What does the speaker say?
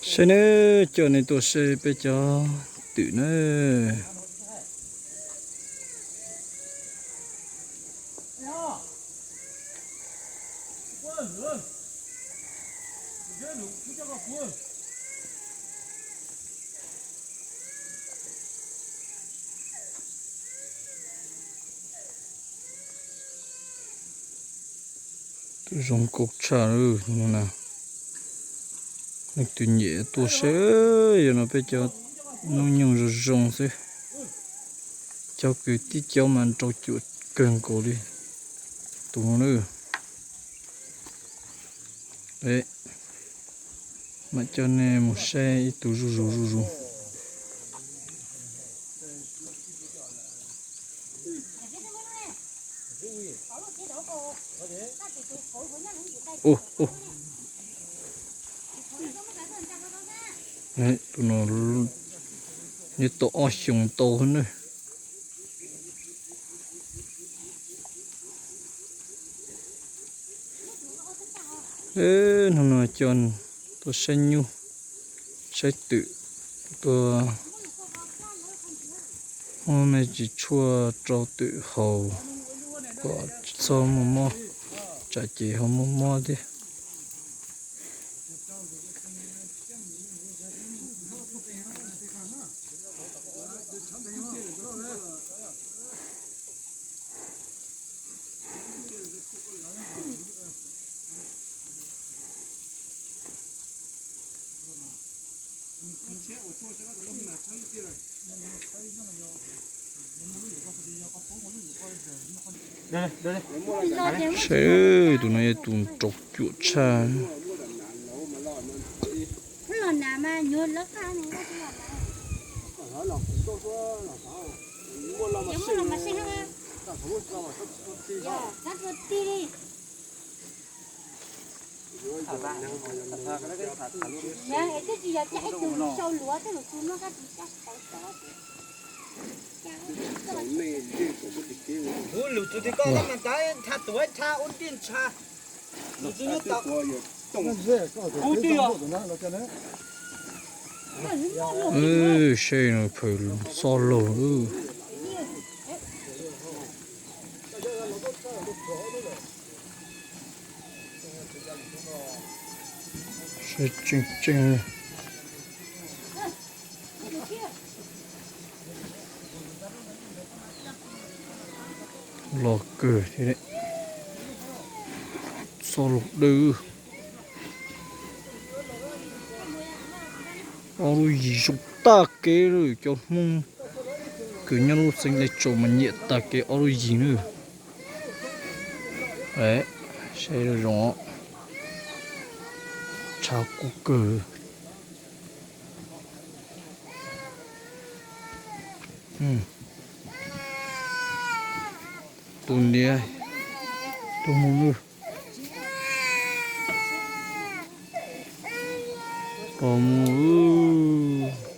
Saib nawb, coj nej tuaj saib peb cov twm nawb. Twm zoo nkauj tshaj lawm no na. Leej twg nyiam tuaj saib, yog no peb cov hnub nyoog zoo zoo xwb. Cov kwv tij cov mas rau cuam kawg nkaus li. Tus no na. Mam coj nej mus saib ib tug zuj zus zuj zus. Ub, ub. Tus no nyob tau ob xyoos tau na. Hnub no coj tuaj saib nyuj, saib twm, tuaj muab me ris tshuaj rau twm haus kom tsis txhob muaj mob, tsam ces ho muaj mob thiab. Saib tus no yog tus rau cuam tshaj. Kuv lwm tus twg koj nqa mas nqa ntsha tuaj ntsha ua ntej ntsha. Lwm tus nyob tod. Kuv twb yog. Saib no phaws xob laug. Saib tseeb tseeb. Loj kawg thiab. Xob laug dawb. Ob lub yim zoo tag kev lawm, cov Hmoob kws nyob lub xeev Lai Tsaus mas nyiam tag kev ob lub yim na. Saib zoo, tshav kub kawg. Tus niam, tus Hmoob, tus Hmoob.